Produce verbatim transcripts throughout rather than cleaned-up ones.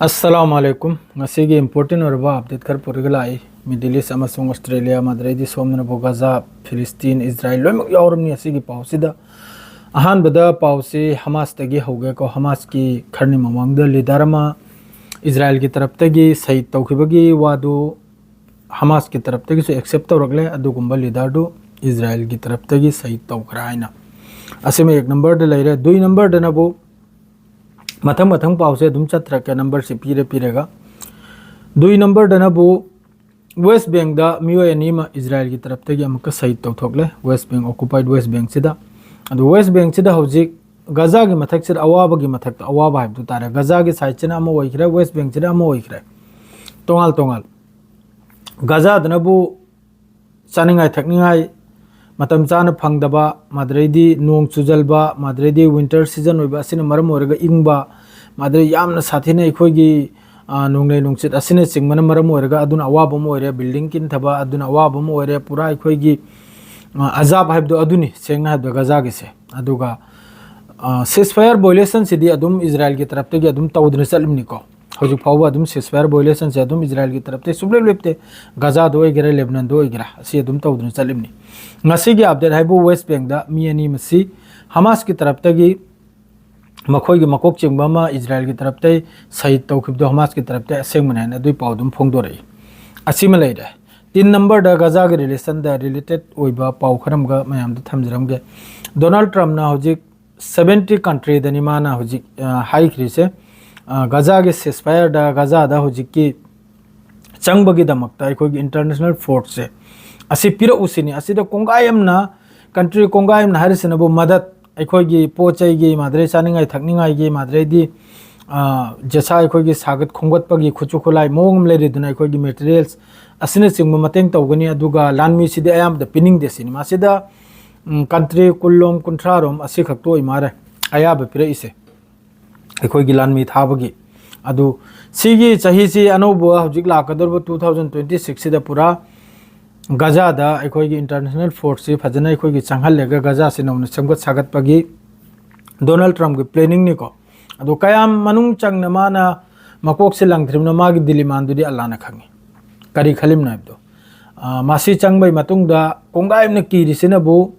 ꯑꯁꯂꯥꯃꯨ ꯑꯂꯥꯏꯀꯨꯝ꯫ ꯉꯁꯤꯒꯤ ꯏꯝꯄꯣꯔꯇꯦꯟ ꯑꯣꯏꯔꯕ ꯑꯞꯗꯦꯠ ꯈꯔ ꯄꯨꯔꯒ ꯂꯥꯛꯏ꯫ ꯃꯤꯗꯜ ꯏꯁ ꯑꯃꯁꯨꯡ ꯑꯣꯁꯇ꯭ꯔꯦꯂꯤꯌꯥ, ꯃꯗꯨꯗꯩꯗꯤ ꯁꯣꯝꯗꯅꯕꯨ ꯒꯖꯥ, ꯐꯤꯂꯤꯁꯇꯤꯟ, ꯏꯖꯔꯥꯏꯜ ꯂꯣꯏꯅꯃꯛ ꯌꯥꯎꯔꯝꯅꯤ ꯑꯁꯤꯒꯤ ꯄꯥꯎꯁꯤꯗ꯫ ꯑꯍꯥꯟꯕꯗ ꯄꯥꯎꯁꯤ ꯍꯃꯥꯁꯇꯒꯤ ꯍꯧꯒꯦꯀꯣ꯫ ꯍꯃꯥꯁꯀꯤ ꯈꯔꯅꯤ ꯃꯃꯥꯡꯗ ꯂꯤꯗꯔ ꯑꯃ ꯏꯖꯔꯥꯏꯜꯒꯤ ꯇꯔꯞꯇꯒꯤ ꯁꯍꯤꯗ ꯇꯧꯈꯤꯕꯒꯤ ꯋꯥꯗꯨ ꯍꯃꯥꯁꯀꯤ ꯇꯔꯞꯇꯒꯤꯁꯨ ꯑꯦꯛꯁꯦꯞ ꯇꯧꯔꯛꯂꯦ꯫ ꯑꯗꯨꯒꯨꯝꯕ ꯂꯤꯗꯔꯗꯨ ꯏꯖꯔꯥꯏꯜꯒꯤ ꯇꯔꯞꯇꯒꯤ ꯁꯍꯤꯗ ꯇꯧꯈ꯭ꯔꯦ ꯍꯥꯏꯅ꯫ ꯑꯁꯤꯃ ꯑꯦꯛ ꯅꯝꯕꯔꯗ ꯂꯩꯔꯦ꯫ ꯗꯨꯏ ꯅꯝꯕꯔꯗꯅꯕꯨ ꯃꯊꯪ ꯃꯊꯪ ꯄꯥꯎꯁꯦ ꯑꯗꯨꯝ ꯆꯠꯇ꯭ꯔꯛꯀꯦ, ꯅꯝꯕꯔꯁꯤ ꯄꯤꯔ ꯄꯤꯔꯒ꯫ ꯗꯨꯏ ꯅꯝꯕꯔꯗꯅꯕꯨ ꯋꯦꯁ ꯕꯦꯡꯗ ꯃꯤꯑꯣꯏ ꯑꯅꯤ ꯑꯃ ꯏꯖꯔꯥꯏꯜꯒꯤ ꯇꯔꯞꯇꯒꯤ ꯑꯃꯨꯛꯀ ꯁꯍꯤꯗ ꯇꯧꯊꯣꯛꯂꯦ, ꯋꯦꯁ ꯕꯦꯡ, ꯑꯣꯀꯨꯄꯥꯏꯠ ꯋꯦꯁ ꯕꯦꯡꯁꯤꯗ꯫ ꯑꯗꯨ ꯋꯦꯁ ꯕꯦꯡꯁꯤꯗ ꯍꯧꯖꯤꯛ ꯒꯖꯥꯒꯤ ꯃꯊꯛꯁꯤꯗ ꯑꯋꯥꯕꯒꯤ ꯃꯊꯛꯇ ꯑꯋꯥꯕ ꯍꯥꯏꯕꯗꯨ ꯇꯥꯔꯦ꯫ ꯒꯖꯥꯒꯤ ꯁꯥꯏꯠꯁꯤꯅ ꯑꯃ ꯑꯣꯏꯈ꯭ꯔꯦ, ꯋꯦꯁ ꯕꯦꯡꯁꯤꯅ ꯑꯃ ꯑꯣꯏꯈ꯭ꯔꯦ, ꯇꯣꯉꯥꯟ ꯇꯣꯉꯥꯟ꯫ ꯒꯖꯥꯗꯅꯕꯨ ꯆꯥꯅꯤꯡꯉꯥꯏ ꯊꯛꯅꯤꯡꯉꯥꯏ ꯃꯇꯝ ꯆꯥꯅ ꯐꯪꯗꯕ, ꯃꯗꯨꯗꯩꯗꯤ ꯅꯣꯡ ꯆꯨꯖꯜꯕ, ꯃꯗꯨꯗꯩꯗꯤ ꯋꯤꯟꯇꯔ ꯁꯤꯖꯟ ꯑꯣꯏꯕ ꯑꯁꯤꯅ ꯃꯔꯝ ꯑꯣꯏꯔꯒ ꯏꯪꯕ, ꯃꯗꯨꯗꯩ ꯌꯥꯝꯅ ꯁꯥꯊꯤꯅ ꯑꯩꯈꯣꯏꯒꯤ, ꯑ, ꯅꯣꯡꯂꯩ ꯅꯨꯡꯁꯤꯠ ꯑꯁꯤꯅꯆꯤꯡꯕꯅ ꯃꯔꯝ ꯑꯣꯏꯔꯒ ꯑꯗꯨꯅ ꯑꯋꯥꯕ ꯑꯃ ꯑꯣꯏꯔꯦ, ꯕꯤꯜꯗꯤꯡ ꯀꯤꯟꯊꯕ ꯑꯗꯨꯅ ꯑꯋꯥꯕ ꯑꯃ ꯑꯣꯏꯔꯦ, ꯄꯨꯔꯥ ꯑꯩꯈꯣꯏꯒꯤ, ꯑ, ꯑꯖꯥꯕ ꯍꯥꯏꯕꯗꯣ ꯑꯗꯨꯅꯤ, ꯁꯦꯡꯅ ꯍꯥꯏꯕꯗ ꯒꯖꯥꯒꯤꯁꯦ꯫ ꯑꯗꯨꯒ, ꯑ, ceasefire violationꯁꯤꯗꯤ ꯑꯗꯨꯝ ꯏꯖꯔꯥꯏꯜꯒꯤ ꯇꯔꯞꯇꯒꯤ ꯑꯗꯨꯝ ꯇꯧꯗꯨꯅ ꯆꯠꯂꯤꯕꯅꯤꯀꯣ꯫ ꯍꯧꯖꯤꯛ ꯐꯥꯎꯕ ꯑꯗꯨꯝ ceasefire violationꯁꯦ ꯑꯗꯨꯝ ꯏꯖꯔꯥꯏꯜꯒꯤ ꯇꯔꯞꯇꯒꯤ ꯁꯨꯡꯂꯦꯞ ꯂꯦꯞꯇꯦ꯫ ꯒꯖꯥꯗ ꯑꯣꯏꯒꯦꯔꯥ, ꯂꯦꯕꯅꯟꯗ ꯑꯣꯏꯒꯦꯔꯥ, ꯑꯁꯤ ꯑꯗꯨꯝ ꯇꯧꯗꯨꯅ ꯆꯠꯂꯤꯕꯅꯤ꯫ ꯉꯁꯤꯒꯤ ꯑꯞꯗꯦꯠ ꯍꯥꯏꯕꯨ ꯋꯦꯁ ꯕꯦꯡꯗ ꯃꯤ ꯑꯅꯤ ꯃꯁꯤ ꯍꯃꯥꯁꯀꯤ ꯇꯔꯞꯇꯒꯤ ꯃꯈꯣꯏꯒꯤ ꯃꯀꯣꯛ ꯆꯤꯡꯕ ꯑꯃ ꯏꯖꯔꯥꯏꯜꯒꯤ ꯇꯔꯞꯇꯒꯤ ꯁꯍꯤꯗ ꯇꯧꯈꯤꯕꯗꯣ ꯍꯃꯥꯁꯀꯤ ꯇꯔꯞꯇꯒꯤ ꯑꯁꯦꯡꯕꯅꯦ ꯍꯥꯏꯅ ꯑꯗꯨꯒꯤ ꯄꯥꯎ ꯑꯗꯨꯝ ꯐꯣꯡꯗꯣꯔꯛꯏ꯫ ꯑꯁꯤꯃ ꯂꯩꯔꯦ꯫ ꯇꯤꯟ ꯅꯝꯕꯔꯗ ꯒꯖꯥꯒꯤ ꯔꯤꯂꯦꯁꯟꯗ ꯔꯤꯂꯦꯇꯦꯠ ꯑꯣꯏꯕ ꯄꯥꯎ ꯈꯔ ꯑꯃꯒ ꯃꯌꯥꯝꯗ ꯊꯝꯖꯔꯝꯒꯦ꯫ ꯗꯣꯅꯥꯜꯗ ꯇ꯭ꯔꯝꯞꯅ ꯍꯧꯖꯤꯛ seventy countryꯗꯅꯤ ꯃꯥꯅ ꯍꯧꯖꯤꯛ, ꯑ, ꯍꯥꯏꯈ꯭ꯔꯤꯁꯦ꯫ ꯑ, ꯒꯖꯥꯒꯤ ceasefireꯗ, ꯒꯖꯥꯗ ꯍꯧꯖꯤꯛꯀꯤ ꯆꯪꯕꯒꯤꯗꯃꯛꯇ ꯑꯩꯈꯣꯏꯒꯤ international forceꯁꯦ ꯑꯁꯤ ꯄꯤꯔꯛꯎꯁꯤꯅꯤ꯫ ꯑꯁꯤꯗ ꯀꯣꯡꯒꯥꯏ ꯑꯃꯅ, country ꯀꯣꯡꯒꯥꯏ ꯑꯃꯅ ꯍꯥꯏꯔꯤꯁꯤꯅꯕꯨ ꯃꯗꯠ, ꯑꯩꯈꯣꯏꯒꯤ ꯄꯣꯠ ꯆꯩꯒꯤ, ꯃꯥꯗꯔꯩ ꯆꯥꯅꯤꯡꯉꯥꯏ ꯊꯛꯅꯤꯡꯉꯥꯏꯒꯤ, ꯃꯥꯗꯔꯩꯗꯤ, ꯑ, ꯖꯦꯁꯥ ꯑꯩꯈꯣꯏꯒꯤ ꯁꯥꯒꯠ ꯈꯣꯝꯒꯠꯄꯒꯤ ꯈꯨꯠꯁꯨ ꯈꯨꯠꯂꯥꯏ ꯃꯑꯣꯡ ꯑꯃ ꯂꯩꯔꯤꯗꯨꯅ ꯑꯩꯈꯣꯏꯒꯤ materials ꯑꯁꯤꯅꯆꯤꯡꯕ ꯃꯇꯦꯡ ꯇꯧꯒꯅꯤ꯫ ꯑꯗꯨꯒ ꯂꯥꯟꯃꯤꯁꯤꯗꯤ ꯑꯌꯥꯝꯕꯗ ꯄꯤꯅꯤꯡꯗꯦ ꯁꯤꯅꯤ꯫ ꯃꯁꯤꯗ, ꯎꯝ, country ꯀꯨꯟꯂꯣꯝ ꯀꯨꯟꯊ꯭ꯔꯥꯔꯣꯝ ꯑꯁꯤꯈꯛꯇ ꯑꯣꯏ ꯃꯥꯜꯂꯦ ꯑꯌꯥꯕ ꯄꯤꯔꯛꯏꯁꯦ ꯑꯩꯈꯣꯏꯒꯤ ꯂꯥꯟꯃꯤ ꯊꯥꯕꯒꯤ꯫ ꯑꯗꯨ ꯁꯤꯒꯤ ꯆꯍꯤꯁꯤ ꯑꯅꯧꯕ ꯍꯧꯖꯤꯛ ꯂꯥꯛꯀꯗꯧꯔꯤꯕ two thousand twenty sixꯁꯤꯗ ꯄꯨꯔꯥ ꯒꯖꯥꯗ ꯑꯩꯈꯣꯏꯒꯤ international forceꯁꯤ ꯐꯖꯅ ꯑꯩꯈꯣꯏꯒꯤ ꯆꯪꯍꯜꯂꯒ ꯒꯖꯥꯁꯤ ꯅꯧꯅ ꯁꯦꯝꯒꯠ ꯁꯥꯒꯠꯄꯒꯤ ꯗꯣꯅꯥꯜꯗ ꯇ꯭ꯔꯝꯞꯀꯤ planningꯅꯤꯀꯣ꯫ ꯑꯗꯣ ꯀꯌꯥꯝ ꯃꯅꯨꯡ ꯆꯪꯅ ꯃꯥꯅ ꯃꯀꯣꯛꯁꯦ ꯂꯪꯗ꯭ꯔꯤꯕꯅ ꯃꯥꯒꯤ ꯗꯤꯂꯤꯃꯥꯟꯗꯨꯗꯤ ꯑꯜꯂꯥꯅ ꯈꯪꯉꯤ꯫ ꯀꯔꯤ ꯈꯜꯂꯤꯕꯅꯣ ꯍꯥꯏꯕꯗꯣ꯫ ꯑ, ꯃꯁꯤ ꯆꯪꯕꯩ ꯃꯇꯨꯡꯗ ꯀꯣꯡꯒꯥꯏ ꯑꯃꯅ ꯀꯤꯔꯤꯁꯤꯅꯕꯨ,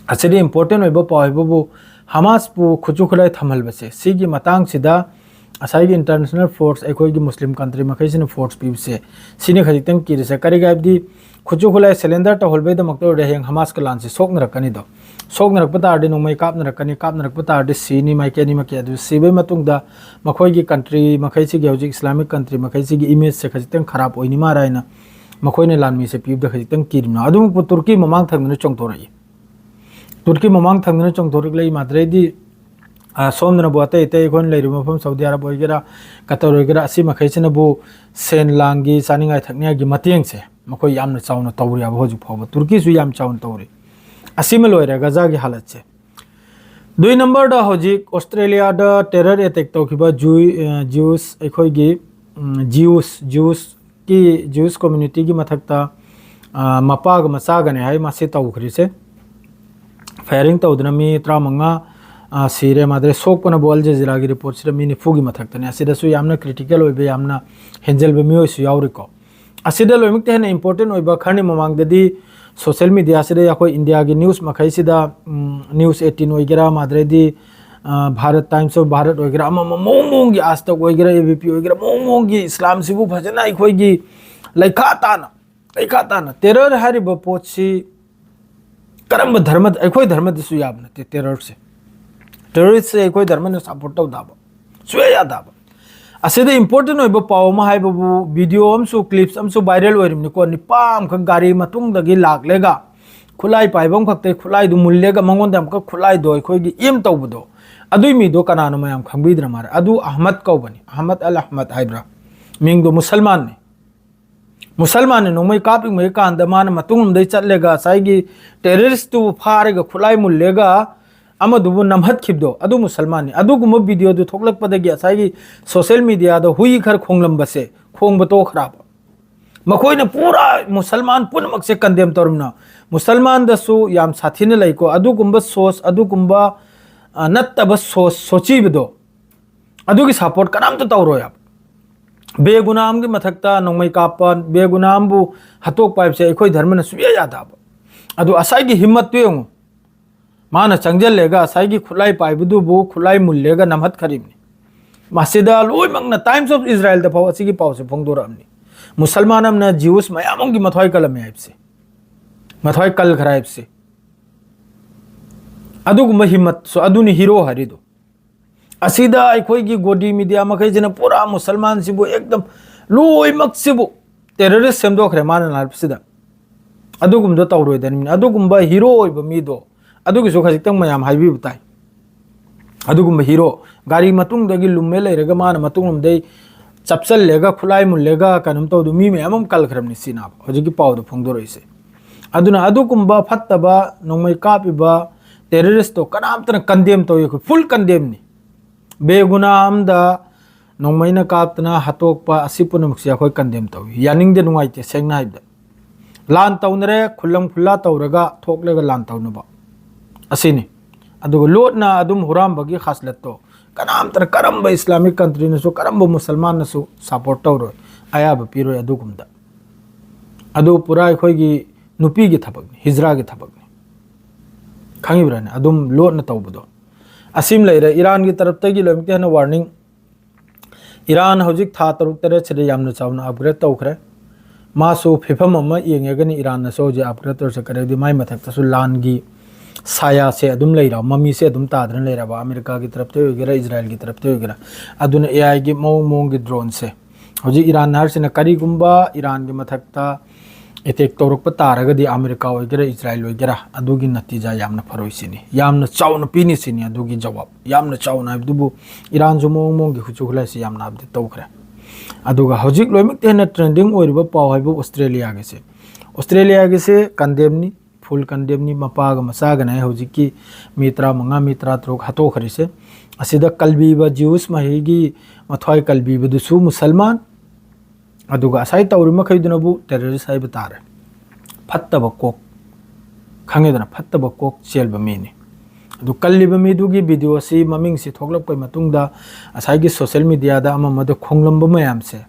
ꯑꯁꯤꯗꯤ important ꯑꯣꯏꯕ ꯄꯥꯎ ꯍꯥꯏꯕꯕꯨ, ꯍꯃꯥꯁꯄꯨ ꯈꯨꯠꯁꯨ ꯈꯨꯠꯂꯥꯏ ꯊꯝꯍꯜꯕꯁꯦ, ꯁꯤꯒꯤ ꯃꯇꯥꯡꯁꯤꯗ ꯉꯁꯥꯏꯒꯤ international force, ꯑꯩꯈꯣꯏꯒꯤ ꯃꯨꯁꯂꯤꯝ country ꯃꯈꯩꯁꯤꯅ force ꯄꯤꯕꯁꯦ, ꯁꯤꯅ ꯈꯖꯤꯛꯇꯪ ꯀꯤꯔꯤꯁꯦ꯫ ꯀꯔꯤꯒꯤ ꯍꯥꯏꯕꯗꯤ, ꯈꯨꯠꯁꯨ ꯈꯨꯠꯂꯥꯏ surrender ꯇꯧꯍꯜꯕꯩꯗꯃꯛꯇ ꯑꯣꯏꯔꯗꯤ ꯍꯌꯦꯡ ꯍꯃꯥꯁꯀ ꯂꯥꯟꯁꯦ ꯁꯣꯛꯅꯔꯛꯀꯅꯤꯗꯣ꯫ ꯁꯣꯛꯅꯔꯛꯄ ꯇꯥꯔꯗꯤ ꯅꯣꯡꯃꯩ ꯀꯥꯞꯅꯔꯛꯀꯅꯤ, ꯀꯥꯞꯅꯔꯛꯄ ꯇꯥꯔꯗꯤ ꯁꯤꯅꯤ ꯃꯥꯏꯀꯩ ꯑꯅꯤꯃꯛꯀꯤ꯫ ꯑꯗꯨ ꯁꯤꯕꯩ ꯃꯇꯨꯡꯗ ꯃꯈꯣꯏꯒꯤ country ꯃꯈꯩꯁꯤꯒꯤ, ꯍꯧꯖꯤꯛ Islamic country ꯃꯈꯩꯁꯤꯒꯤ image ꯁꯦ ꯈꯖꯤꯛꯇꯪ ꯈꯔꯥꯞ ꯑꯣꯏꯅꯤ ꯃꯥꯔ ꯍꯥꯏꯅ ꯃꯈꯣꯏꯅ ꯂꯥꯟꯃꯤꯁꯦ ꯄꯤꯕꯗ ꯈꯖꯤꯛꯇꯪ ꯀꯤꯔꯤꯕꯅꯣ꯫ ꯑꯗꯨꯃꯛꯄꯨ ꯇꯨꯔꯀꯤ ꯃꯃꯥꯡ ꯊꯪꯗꯅ ꯆꯣꯡꯊꯣꯔꯛꯏ꯫ ꯇꯨꯔꯀꯤ ꯃꯃꯥꯡ ꯊꯪꯗꯅ ꯆꯣꯡꯊꯣꯔꯛꯂꯛꯏ ꯃꯥꯗ꯭ꯔꯦꯗꯤ, ꯑ, ꯁꯣꯝꯗꯅꯕꯨ ꯑꯇꯩ ꯑꯇꯩ ꯑꯩꯈꯣꯏꯅ ꯂꯩꯔꯤꯕ ꯃꯐꯝ ꯁꯥꯎꯗꯤ ꯑꯔꯥꯕ ꯑꯣꯏꯒꯦꯔꯥ, ꯀꯇꯔ ꯑꯣꯏꯒꯦꯔꯥ, ꯑꯁꯤ ꯃꯈꯩꯁꯤꯅꯕꯨ ꯁꯦꯟ ꯂꯥꯡꯒꯤ, ꯆꯥꯅꯤꯡꯉꯥꯏ ꯊꯛꯅꯤꯡꯉꯥꯏꯒꯤ ꯃꯇꯦꯡꯁꯦ ꯃꯈꯣꯏ ꯌꯥꯝꯅ ꯆꯥꯎꯅ ꯇꯧꯔꯤꯑꯕ ꯍꯧꯖꯤꯛ ꯐꯥꯎꯕ꯫ ꯇꯨꯔꯀꯤꯁꯨ ꯌꯥꯝ ꯆꯥꯎꯅ ꯇꯧꯔꯤ꯫ ꯑꯁꯤꯃ ꯂꯣꯏꯔꯦ ꯒꯖꯥꯒꯤ ꯍꯥꯂꯠꯁꯦ꯫ ꯗꯨꯏ ꯅꯝꯕꯔꯗ ꯍꯧꯖꯤꯛ ꯑꯣꯁꯇ꯭ꯔꯦꯂꯤꯌꯥꯗ terror attack ꯇꯧꯈꯤꯕ ꯖꯨꯏ-, ꯑ, ꯖ꯭ꯌꯨꯁ, ꯑꯩꯈꯣꯏꯒꯤ, ꯎꯝ, ꯖ꯭ꯌꯨꯁ, ꯖ꯭ꯌꯨꯁꯀꯤ, ꯖ꯭ꯌꯨꯁ community ꯒꯤ ꯃꯊꯛꯇ, ꯑ, ꯃꯄꯥꯒ ꯃꯆꯥꯒꯅꯦ ꯍꯥꯏ ꯃꯥꯁꯤ ꯇꯧꯈ꯭ꯔꯤꯁꯦ꯫ Firing ꯇꯧꯗꯅ ꯃꯤ ꯇꯔꯥꯃꯉꯥ, ꯑ, ꯁꯤꯔꯦ꯫ ꯃꯥꯗ꯭ꯔꯦ ꯁꯣꯛꯄꯅꯕꯨ ꯑꯜ ꯖꯖꯤꯔꯥꯒꯤ report ꯁꯤꯗ ꯃꯤ ꯅꯤꯐꯨꯒꯤ ꯃꯊꯛꯇꯅꯦ꯫ ꯑꯁꯤꯗꯁꯨ ꯌꯥꯝꯅ critical ꯑꯣꯏꯕ, ꯌꯥꯝꯅ ꯍꯦꯟꯖꯜꯕ ꯃꯤꯑꯣꯏꯁꯨ ꯌꯥꯎꯔꯤꯀꯣ꯫ ꯑꯁꯤꯗ ꯂꯣꯏꯅꯃꯛꯇ ꯍꯦꯟꯅ important ꯑꯣꯏꯕ ꯈꯔꯅꯤ ꯃꯃꯥꯡꯗꯗꯤ social media ꯁꯤꯗ ꯑꯩꯈꯣꯏ ꯏꯟꯗꯤꯌꯥꯒꯤ news ꯃꯈꯩꯁꯤꯗ, ꯎꯝ, News eighteen ꯑꯣꯏꯒꯦꯔꯥ, ꯃꯥꯗ꯭ꯔꯦꯗꯤ, ꯑ, Bharat Times of Bharat ꯑꯣꯏꯒꯦꯔꯥ, ꯑꯃ, ꯑꯃ ꯃꯑꯣꯡ ꯃꯑꯣꯡꯒꯤ, ꯑꯥꯖ ꯇꯛ ꯑꯣꯏꯒꯦꯔꯥ, ꯑꯦ ꯕꯤ ꯄꯤ ꯑꯣꯏꯒꯦꯔꯥ, ꯃꯑꯣꯡ ꯃꯑꯣꯡꯒꯤ ꯏꯁꯂꯥꯝꯁꯤꯕꯨ ꯐꯖꯅ ꯑꯩꯈꯣꯏꯒꯤ ꯂꯩꯈꯥ ꯇꯥꯅ, ꯂꯩꯈꯥ ꯇꯥꯅ terror ꯍꯥꯏꯔꯤꯕ ꯄꯣꯠꯁꯤ ꯀꯔꯝꯕ ꯙꯔꯃꯗ, ꯑꯩꯈꯣꯏ ꯙꯔꯃꯗꯁꯨ ꯌꯥꯕ ꯅꯠꯇꯦ terror ꯁꯦ꯫ Terrorist ꯁꯦ ꯑꯩꯈꯣꯏ ꯙꯔꯃꯅ support ꯇꯧꯗꯕ, ꯁꯨꯡꯌꯥ ꯌꯥꯗꯕ꯫ ꯑꯁꯤꯗ important ꯑꯣꯏꯕ ꯄꯥꯎ ꯑꯃ ꯍꯥꯏꯕꯕꯨ, video ꯑꯃꯁꯨ, clips ꯑꯃꯁꯨ viral ꯑꯣꯏꯔꯤꯕꯅꯤꯀꯣ꯫ ꯅꯤꯄꯥ ꯑꯃꯈꯛ ꯒꯥꯔꯤ ꯃꯇꯨꯡꯗꯒꯤ ꯂꯥꯛꯂꯒ, ꯈꯨꯠꯂꯥꯏ ꯄꯥꯏꯕ ꯑꯃꯈꯛꯇꯒꯤ ꯈꯨꯠꯂꯥꯏꯗꯨ ꯃꯨꯜꯂꯒ, ꯃꯉꯣꯟꯗ ꯑꯃꯨꯛꯀ ꯈꯨꯠꯂꯥꯏꯗꯣ ꯑꯩꯈꯣꯏꯒꯤ aim ꯇꯧꯕꯗꯣ, ꯑꯗꯨꯏ ꯃꯤꯗꯣ ꯀꯅꯥꯅꯣ ꯃꯌꯥꯝ ꯈꯪꯕꯤꯗ꯭ꯔ ꯃꯥꯜꯂꯦ꯫ ꯑꯗꯨ ꯑꯍꯃꯗ ꯀꯧꯕꯅꯤ, ꯑꯍꯃꯗ ꯑꯜ ꯑꯍꯃꯗ ꯍꯥꯏꯕ꯭ꯔꯥ, ꯃꯤꯡꯗꯣ ꯃꯨꯁꯜꯃꯥꯟꯅꯤ꯫ ꯃꯨꯁꯜꯃꯥꯟꯅ ꯅꯣꯡꯃꯩ ꯀꯥꯞꯂꯤꯉꯩ ꯀꯥꯟꯗ ꯃꯥꯅ ꯃꯇꯨꯡꯂꯣꯝꯗꯩ ꯆꯠꯂꯒ ꯉꯁꯥꯏꯒꯤ terrorist ꯇꯨꯕꯨ ꯐꯥꯔꯒ ꯈꯨꯠꯂꯥꯏ ꯃꯨꯜꯂꯒ ꯑꯃꯗꯨꯕꯨ ꯅꯝꯍꯠꯈꯤꯕꯗꯣ, ꯑꯗꯨ ꯃꯨꯁꯜꯃꯥꯟꯅꯤ꯫ ꯑꯗꯨꯒꯨꯝꯕ video ꯗꯨ ꯊꯣꯛꯂꯛꯄꯗꯒꯤ ꯉꯁꯥꯏꯒꯤ social media ꯗ ꯍꯨꯏ ꯈꯔ ꯈꯣꯡꯂꯝꯕꯁꯦ ꯈꯣꯡꯕ ꯇꯣꯛꯈ꯭ꯔꯕ꯫ ꯃꯈꯣꯏꯅ ꯄꯨꯔꯥ ꯃꯨꯁꯜꯃꯥꯟ ꯄꯨꯝꯅꯃꯛꯁꯦ condemn ꯇꯧꯔꯝꯅ, ꯃꯨꯁꯜꯃꯥꯟꯗꯁꯨ ꯌꯥꯝ ꯁꯥꯊꯤꯅ ꯂꯩꯀꯣ꯫ ꯑꯗꯨꯒꯨꯝꯕ source, ꯑꯗꯨꯒꯨꯝꯕ, ꯑ, ꯅꯠꯇꯕ source ꯁꯣꯆꯤꯕꯗꯣ, ꯑꯗꯨꯒꯤ support ꯀꯅꯥꯝꯇ ꯇꯧꯔꯣꯏꯕ꯫ ꯕꯦꯒꯨꯅꯥꯝꯒꯤ ꯃꯊꯛꯇ ꯅꯣꯡꯃꯩ ꯀꯥꯞꯄ, ꯕꯦꯒꯨꯅꯥꯝꯕꯨ ꯍꯥꯠꯇꯣꯛꯄ ꯍꯥꯏꯕꯁꯦ ꯑꯩꯈꯣꯏ ꯙꯔꯃꯅ ꯁꯨꯡꯌꯥ ꯌꯥꯗꯕ꯫ ꯑꯗꯨ ꯉꯁꯥꯏꯒꯤ ꯍꯤꯝꯃꯠꯇꯨ ꯌꯦꯡꯉꯨ꯫ ꯃꯥꯅ ꯆꯪꯁꯤꯜꯂꯦꯒ ꯉꯁꯥꯏꯒꯤ ꯈꯨꯠꯂꯥꯏ ꯄꯥꯏꯕꯗꯨꯕꯨ ꯈꯨꯠꯂꯥꯏ ꯃꯨꯜꯂꯦꯒ ꯅꯝꯍꯠꯈꯔꯤꯕꯅꯤ꯫ ꯃꯁꯤꯗ ꯂꯣꯏꯅꯃꯛꯅ Times of Israelꯗ ꯐꯥꯎ ꯑꯁꯤꯒꯤ ꯄꯥꯎꯁꯦ ꯐꯣꯡꯗꯣꯔꯛꯑꯕꯅꯤ꯫ ꯃꯨꯁꯜꯃꯥꯟ ꯑꯃꯅ Jews ꯃꯌꯥꯝ ꯑꯃꯒꯤ ꯃꯊ꯭ꯋꯥꯏ ꯀꯜꯂꯝꯃꯦ ꯍꯥꯏꯕꯁꯦ, ꯃꯊ꯭ꯋꯥꯏ ꯀꯜꯈ꯭ꯔꯦ ꯍꯥꯏꯕꯁꯦ꯫ ꯑꯗꯨꯒꯨꯝꯕ ꯍꯤꯝꯃꯠꯁꯨ, ꯑꯗꯨꯅꯤ hero ꯍꯥꯏꯔꯤꯗꯣ꯫ ꯑꯁꯤꯗ ꯑꯩꯈꯣꯏꯒꯤ ꯒꯣꯗꯤ media ꯃꯈꯩꯁꯤꯅ ꯄꯨꯔꯥ ꯃꯨꯁꯜꯃꯥꯟꯁꯤꯕꯨ ꯑꯦꯛꯗꯝ ꯂꯣꯏꯅꯃꯛꯁꯤꯕꯨ terrorist ꯁꯦꯝꯗꯣꯛꯈ꯭ꯔꯦ ꯃꯥꯅ ꯂꯥꯛꯄꯁꯤꯗ꯫ ꯑꯗꯨꯒꯨꯝꯕꯗꯣ ꯇꯧꯔꯣꯏꯗꯕꯅꯤ꯫ ꯑꯗꯨꯒꯨꯝꯕ hero ꯑꯣꯏꯕ ꯃꯤꯗꯣ, ꯑꯗꯨꯒꯤꯁꯨ ꯈꯖꯤꯛꯇꯪ ꯃꯌꯥꯝ ꯍꯥꯏꯕꯤꯕ ꯇꯥꯏ꯫ ꯑꯗꯨꯒꯨꯝꯕ hero, ꯒꯥꯔꯤ ꯃꯇꯨꯡꯗꯒꯤ ꯂꯨꯝꯃꯦ ꯂꯩꯔꯒ ꯃꯥꯅ ꯃꯇꯨꯡꯂꯣꯝꯗꯩ ꯆꯞꯆꯜꯂꯦꯒ ꯈꯨꯠꯂꯥꯏ ꯃꯨꯜꯂꯦꯒ ꯀꯩꯅꯣꯝ ꯇꯧꯗꯣ ꯃꯤ ꯃꯌꯥꯝ ꯑꯃ ꯀꯜꯈ꯭ꯔꯕꯅꯤ ꯁꯤꯅ ꯍꯧꯖꯤꯛꯀꯤ ꯄꯥꯎꯗ ꯐꯣꯡꯗꯣꯔꯛꯏꯁꯦ꯫ ꯑꯗꯨꯅ ꯑꯗꯨꯒꯨꯝꯕ ꯐꯠꯇꯕ ꯅꯣꯡꯃꯩ ꯀꯥꯞꯄꯤꯕ terroristꯇꯣ ꯀꯅꯥꯝꯇꯅ condemn ꯇꯧꯏ꯫ ꯑꯩꯈꯣꯏ full condemnꯅꯤ꯫ ꯕꯦꯒꯨꯅꯥ ꯑꯝꯗ ꯅꯣꯡꯃꯩꯅ ꯀꯥꯞꯇꯅ ꯍꯥꯠꯇꯣꯛꯄ ꯑꯁꯤ ꯄꯨꯝꯅꯃꯛꯁꯤ ꯑꯩꯈꯣꯏ condemn ꯇꯧꯏ꯫ ꯌꯥꯅꯤꯡꯗꯦ, ꯅꯨꯡꯉꯥꯏꯇꯦ꯫ ꯁꯦꯡꯅ ꯍꯥꯏꯕꯗ, ꯂꯥꯟ ꯇꯧꯅꯔꯦ, ꯈꯨꯜꯂꯪ ꯈꯨꯜꯂꯥ ꯇꯧꯔꯒ ꯊꯣꯛꯂꯒ ꯂꯥꯟ ꯇꯧꯅꯕ ꯑꯁꯤꯅꯤ꯫ ꯑꯗꯨꯒ ꯂꯣꯠꯅ ꯑꯗꯨꯝ ꯍꯨꯔꯥꯟꯕꯒꯤ ꯈꯥꯁꯂꯠꯇꯣ ꯀꯅꯥꯝꯇꯅ, ꯀꯔꯝꯕ Islamic countryꯅꯁꯨ, ꯀꯔꯝꯕ ꯃꯨꯁꯜꯃꯥꯟꯅꯁꯨ support ꯇꯧꯔꯣꯏ, ꯑꯌꯥꯕ ꯄꯤꯔꯣꯏ ꯑꯗꯨꯒꯨꯝꯕꯗ꯫ ꯑꯗꯨ ꯄꯨꯔꯥ ꯑꯩꯈꯣꯏꯒꯤ ꯅꯨꯄꯤꯒꯤ ꯊꯕꯛꯅꯤ, ꯍꯤꯖ꯭ꯔꯥꯒꯤ ꯊꯕꯛꯅꯤ꯫ ꯈꯪꯉꯤꯕ꯭ꯔꯥꯅꯦ? ꯑꯗꯨꯝ ꯂꯣꯠꯅ ꯇꯧꯕꯗꯣ꯫ ꯑꯁꯤꯃ ꯂꯩꯔꯦ꯫ ꯏꯔꯥꯟꯒꯤ ꯇꯔꯞꯇꯒꯤ ꯂꯣꯏꯅꯃꯛꯇꯤ ꯍꯦꯟꯅ warning꯫ ꯏꯔꯥꯟ ꯍꯧꯖꯤꯛ ꯊꯥ ꯇꯔꯨꯛ ꯇꯔꯦꯠꯁꯤꯗ ꯌꯥꯝꯅ ꯆꯥꯎꯅ upgrade ꯇꯧꯈ꯭ꯔꯦ꯫ ꯃꯥꯁꯨ ꯐꯤꯕꯝ ꯑꯃ ꯌꯦꯡꯉꯒꯅꯤ ꯏꯔꯥꯟꯅꯁꯨ ꯍꯧꯖꯤꯛ upgrade ꯇꯧꯔꯤꯁꯦ꯫ ꯀꯔꯤꯒꯤ ꯃꯥꯏ ꯃꯊꯛꯇꯁꯨ ꯂꯥꯟꯒꯤ ꯁꯥꯌꯥꯁꯦ ꯑꯗꯨꯝ ꯂꯩꯔꯕ, ꯃꯃꯤꯁꯦ ꯑꯗꯨꯝ ꯇꯥꯗꯅ ꯂꯩꯔꯕ, ꯑꯃꯦꯔꯤꯀꯥꯒꯤ ꯇꯔꯞꯇ ꯑꯣꯏꯒꯦꯔꯥ, ꯏꯖꯔꯥꯏꯜꯒꯤ ꯇꯔꯞꯇ ꯑꯣꯏꯒꯦꯔꯥ꯫ ꯑꯗꯨꯅ AI ꯒꯤ ꯃꯑꯣꯡ ꯃꯑꯣꯡꯒꯤ droneꯁꯦ ꯍꯧꯖꯤꯛ ꯏꯔꯥꯟ ꯍꯥꯏꯔꯤꯁꯤꯅ ꯀꯔꯤꯒꯨꯝꯕ ꯏꯔꯥꯟꯒꯤ ꯃꯊꯛꯇ attack ꯇꯧꯔꯛꯄ ꯇꯥꯔꯒꯗꯤ ꯑꯃꯦꯔꯤꯀꯥ ꯑꯣꯏꯒꯦꯔꯥ, ꯏꯖꯔꯥꯏꯜ ꯑꯣꯏꯒꯦꯔꯥ, ꯑꯗꯨꯒꯤ ꯅꯇꯤꯖꯥ ꯌꯥꯝꯅ ꯐꯔꯣꯏ ꯁꯤꯅꯤ꯫ ꯌꯥꯝꯅ ꯆꯥꯎꯅ ꯄꯤꯅꯤ ꯁꯤꯅꯤ ꯑꯗꯨꯒꯤ ꯖꯋꯥꯕ꯫ ꯌꯥꯝꯅ ꯆꯥꯎꯅ ꯍꯥꯏꯕꯗꯨꯕꯨ ꯏꯔꯥꯟꯁꯨ ꯃꯑꯣꯡ ꯃꯑꯣꯡꯒꯤ ꯈꯨꯠꯁꯨ ꯈꯨꯠꯂꯥꯏꯁꯤ ꯌꯥꯝꯅ ꯍꯥꯏꯕꯗꯤ ꯇꯧꯈ꯭ꯔꯦ꯫ ꯑꯗꯨꯒ ꯍꯧꯖꯤꯛ ꯂꯣꯏꯅꯃꯛꯇ ꯍꯦꯟꯅ trending ꯑꯣꯏꯔꯤꯕ ꯄꯥꯎ ꯍꯥꯏꯕꯨ ꯑꯣꯁꯇ꯭ꯔꯦꯂꯤꯌꯥꯒꯤꯁꯦ꯫ ꯑꯣꯁꯇ꯭ꯔꯦꯂꯤꯌꯥꯒꯤꯁꯦ condemnꯅꯤ, full condemnꯅꯤ꯫ ꯃꯄꯥꯒ ꯃꯆꯥꯒꯅ ꯍꯧꯖꯤꯛꯀꯤ ꯃꯤ ꯇꯔꯥꯃꯉꯥ, ꯃꯤ ꯇꯔꯥꯇꯔꯨꯛ ꯍꯥꯠꯇꯣꯛꯈ꯭ꯔꯤꯁꯦ꯫ ꯑꯁꯤꯗ ꯀꯜꯕꯤꯕ Jews ꯃꯍꯩꯒꯤ ꯃꯊ꯭ꯋꯥꯏ ꯀꯜꯕꯤꯕꯗꯨꯁꯨ ꯃꯨꯁꯜꯃꯥꯟ, ꯑꯗꯨꯒ ꯉꯁꯥꯏ ꯇꯧꯔꯤ ꯃꯈꯩꯗꯨꯅꯕꯨ terrorist ꯍꯥꯏꯕ ꯇꯥꯔꯦ꯫ ꯐꯠꯇꯕ ꯀꯣꯛ, ꯈꯪꯉꯦꯗꯅ, ꯐꯠꯇꯕ ꯀꯣꯛ ꯆꯦꯜꯕ ꯃꯤꯅꯤ꯫ ꯑꯗꯨ ꯀꯜꯂꯤꯕ ꯃꯤꯗꯨꯒꯤ video ꯑꯁꯤ, ꯃꯃꯤꯡꯁꯤ ꯊꯣꯛꯂꯛꯄꯩ ꯃꯇꯨꯡꯗ ꯉꯁꯥꯏꯒꯤ social media ꯗ ꯑꯃ ꯑꯃꯗ ꯈꯣꯡꯂꯝꯕ ꯃꯌꯥꯝꯁꯦ,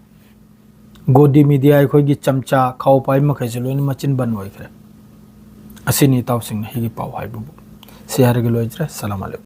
ꯒꯣꯗꯤ media ꯑꯩꯈꯣꯏꯒꯤ ꯆꯝꯆꯥ ꯈꯥꯎ ꯄꯥꯏ ꯃꯈꯩꯁꯦ ꯂꯣꯏꯅ ꯃꯆꯤꯟ ꯕꯟ ꯑꯣꯏꯈ꯭ꯔꯦ꯫ ꯑꯁꯤꯅꯤ ꯏꯇꯥꯎꯁꯤꯡꯅ ꯍꯤꯒꯤ ꯄꯥꯎ ꯍꯥꯏꯕꯕꯨ꯫ ꯁꯤ ꯍꯥꯏꯔꯒ ꯂꯣꯏꯖꯔꯦ꯫ ꯁꯂꯥꯝ ꯑꯂꯩꯀꯨꯝ꯫